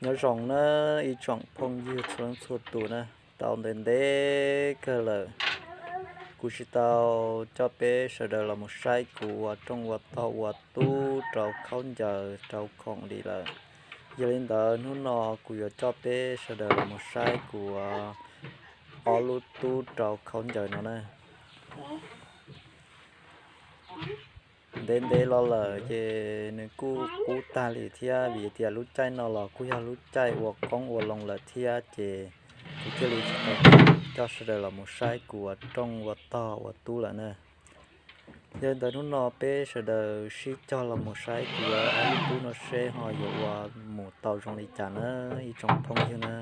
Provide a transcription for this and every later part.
Nyob zoo na ib tsoom phooj ywg txhua leej txhua tus na, tau ntev ntev kawg lawm kuv tsis tau coj peb sawv daws los mus saib kuv ua rooj ua tog ua tub rau khaub ncaws rau khoom li lawm. Yog li ntawd hnub no kuv yuav coj peb sawv daws los mus saib kuv ua ob lub tub rau khaub ncaws no na. Ntev ntev los lawm ces nws kuj kub tag li thiab, vim tias lub caij no los kuj yog lub caij ua qoob ua loo lawm thiab, ces kuv thiaj li tsis tau coj sawv daws los mus saib kuv ua rooj ua tog ua tub lawm na. Yog li ntawd hnub no peb sawv daws sib cog los mus saib kuv ob lub tub no seb ho yuav ua mus tau zoo li cas na ib tsoom phooj ywg na.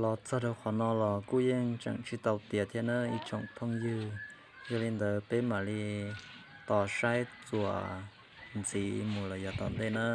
Los txog rau qhov no los kuj yeej tseem tsis tau tiav thiab na ib tsoom phooj ywg. Yog li ntawd peb mam li tos saib txuas ntxiv mus los yav tom ntej na.